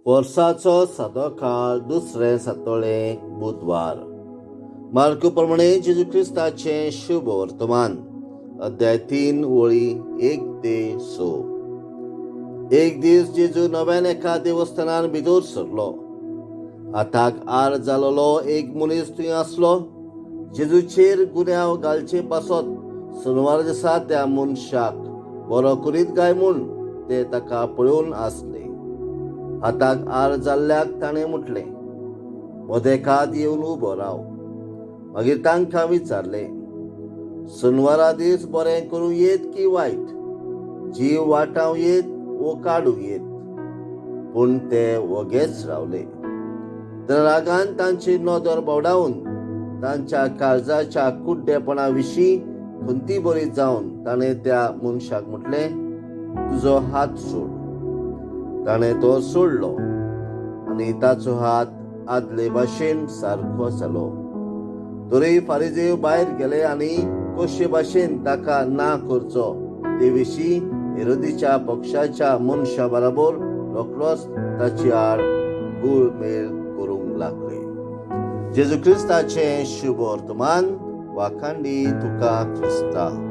वर्साचो सादो काळ, दुसरें सातोळें, बुधवार. मार्कू प्रमाणे जेजू क्रिस्ताचें शुभ वर्तमान, अध्याय 3, वळी 1 ते 6. एक दीस जेजू नव्यान एका देवस्थानान भितर सरलो. हाताक आर जालोलो एक मनीस थंय आसलो. जेजूचेर गुन्यांव घालचे पासत शेनवार दिसा त्या मनशाक बरो करीत काय म्हूण ते ताका पळोवन आसले. हाताक आर जाल्ल्याक ताणें म्हटलें, "मदेकाद येवन उबो राव." मागीर तांकां विचारलें, "शेनवारा दीस बरें करूं येत की वायट, जीव वाटावं येत वो काडूं येत?" पूण ते वोगेच रावले. तर रागान तांची नदर भोंवडावन तांच्या काळजाच्या कुड्डेपणा विशीं खंती बरी जावन ताणें त्या मनशाक म्हटलें, "तुजो हात सोड." ताणें तो सोडलो आनी ताचो हात आदले भाशेन सारको जालो. तरी फारिजेव भायर गेले आनी कशे भाशेन ताका ना करचो ते विशीं हेरोदीच्या पक्षाच्या मनशा बरोबर रोखडोच ताची आड गुळमेळ करूंक लागले. जेजू क्रिस्ताचें शुभ वर्तमान. वाखांडी तुका क्रिस्ता.